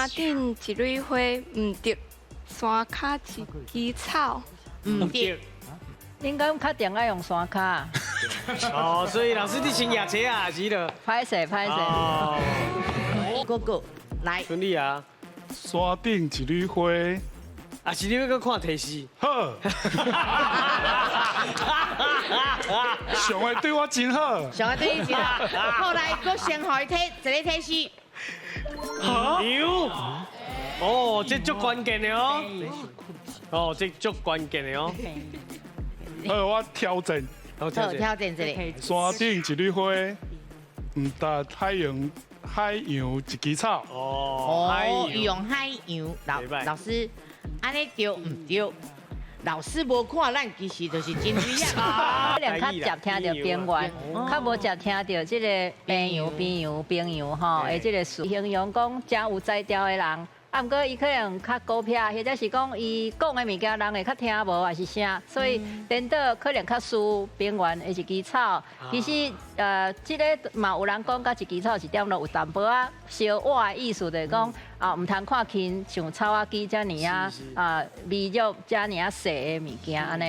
山頂一蕊花，毋得山跤一枝草。毋對。恁敢確定愛用山跤？哦，所以老師你先舉車啊，是了。歹勢歹勢。哦，哥哥來，春麗啊，山頂一蕊花，啊是你欲閣看提示？好。上個對我真好。上個對你真好。後來閣先予伊提一个提示。牛。哦，這足關鍵的哦。哦，這足關鍵的哦。好，我挑戰。好，挑戰一下。山頂一蕊花，毋值海洋海洋一枝草。哦，哦，用海洋，老老師，按呢對毋對？老師無看，咱其實就是真水啊。可能較捷聽著平原，較無捷聽著這个平洋、平洋、平洋吼，的這个詞，形容講誠有才調的人。啊，毋過伊可能較孤僻，或者是講伊講的物件人會較聽無，還是啥，所以顛倒可能較輸平原的一枝草。其實，這个嘛有人講，佮一枝草一點都有淡薄仔相倚的意思，就是講啊，毋通看輕像草仔枝遮爾啊啊微弱遮爾仔細的物件按呢。